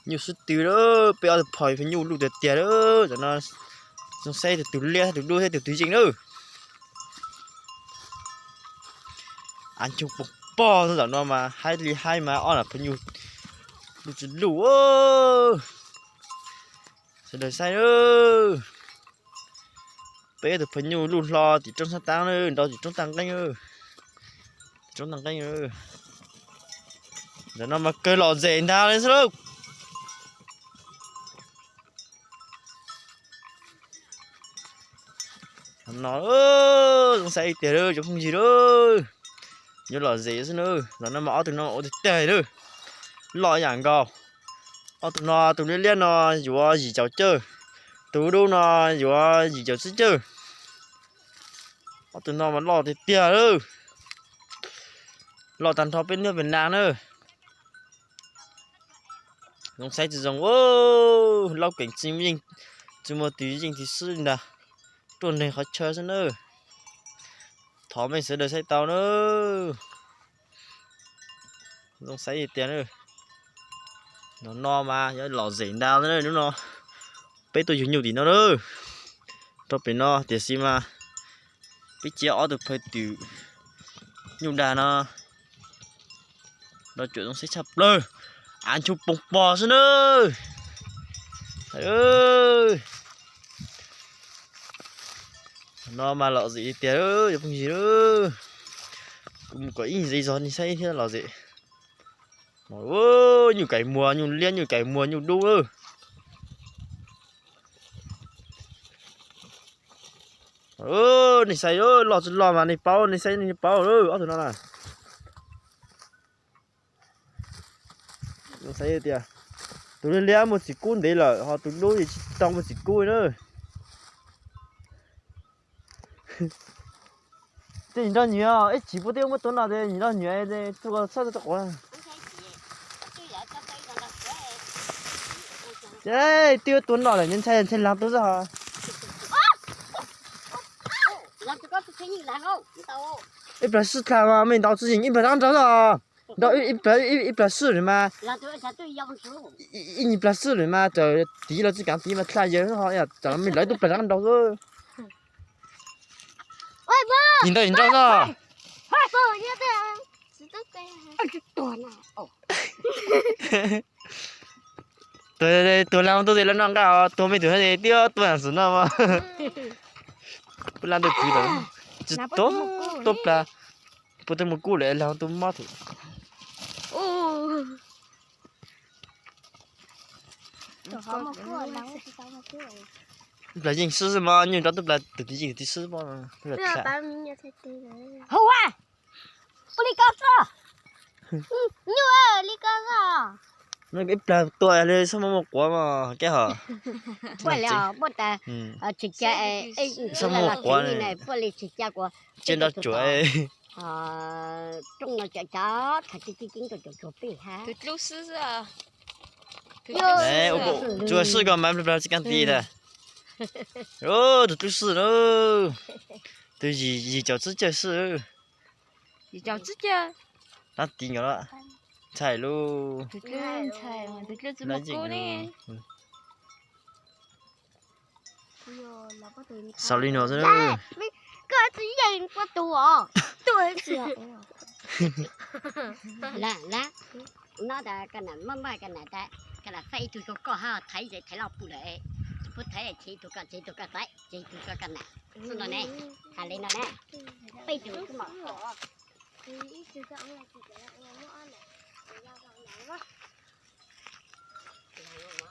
Nyuj xwb twg lawm, peb ob tug phom nyuj luj tiag tiag lawm. Tam no zoo saib tus liab thiab tus dub thiab tus twg yeej lawm. Av nchuj poob pog tam no mas haib li haib mas ob phom nyuj luj tsis luj. Sawv daws saib, peb tus phom nyuj luj hlo tim roob sab taab, nrau tim roob tag nqeeb, tim roob tag nqeeb. Tam no mas kawg lom zem ntag li xwb lauj. No zoo saib tiag lawm cov phooj ywg lauj. Yuav lom zem xwb na. Tam no mas ob tug no ua tiag tiag lawm, loj yam nkaus. Ob tug no, tus liab liab no yuav yim caum cawj, tus dub no yuav yim caum tsib cawj. Ob tug no mas loj tiag tiag lawm, loj tag nrho peb nyob Vietnam na. Zoo saib tsis zoo, Lauj Keem tsis yeej, tsis muaj twg yeej twg xwb ntag, ruaj nreeg qhov chaw xwb na. Thov mej sawv daws saib tau na. Zoo saib tiag na. No no mas yuav lom zem ntag na hnub no. Peb tuaj yug nyuj tim no na. Rau pem no tiam sis mas peb cia ob tug phom twm nyuj dag no, no tsuas zoo saib tshaj plaws. Av nchuj poob pog xwb na. No mas lom zem tiag cov phooj ywg. Kuv mus kom ib ze zog nej saib thiab lom zem. Nyuj kais muag, nyuj liab, nyuj kais muag, nyuj dub. Nej saib loj tsis loj mas nej paub, nej saib nej paub ob tug no na. Saib tias tus liab liab muaj txiv kub ntev lawm, ho tus dub tsis tau muaj txiv kub na. Ces nrog nyiam ib chim puas twb muab tua no ces nrog nyiam tuaj txhob tau quav. Ces twb tua no lawm ntshai ntshai laag tuaj xwb ho. Ib plag swb tag mas mej ntaus tsis yeem ib plag rov nraud xwb. Ntaus ib plag swb lawm mas, ib nyuag plag swb lawm mas txawm tiv los tsis kaav tiv mas dlha yawg ho, tam mej lawv tuaj plag rov nraud xwb. Nim ntaus nim nraud xwb. Tuag, tuag lag tuaj tes lawv noj nqaj os, tuag mej tus hab twb tuaj xwm no mas. Puab lag ntuj kwv lawm, tsis tuaj, tuaj plag, puab twb mus kub lawm lag tuaj mob tus. Plag yeej swb xwb mas, nyuj nrov twb plag tus twg yeej tus twg swb mas. Hauv, puab li ko xwb. Nyuj li ko xwb. Ib plag tua li xwb mas muaj quav mas keb hos. Puab li, puab tas, tsis ca, xwb muaj quav, puab li tsis ca quav. Cia nrov tsuav. Rooj no cov cov khav tib tib ceeb rau cov tsuag pij hab. Tsuag swb ko mas plag tsis kaaj ti tas. Tus tub swb na, tus yim caum tsib caug swb. Yim caum tsib caug. Dlaab ti nkaus lawm, ntshai lauj. Xaus li no xwb. Koj tsis yeem ua tus os. Tus no tas koj nam maj maj koj nam tas, koj lam faib ib tug zoo koj hab thaiv ntses thaiv loj pum lawm. Puab thaiv ces ib tug koj ces ib tug koj thaiv ces ib tug koj koj nam. Xwb no ne, has li no ne, peb tug kuj mam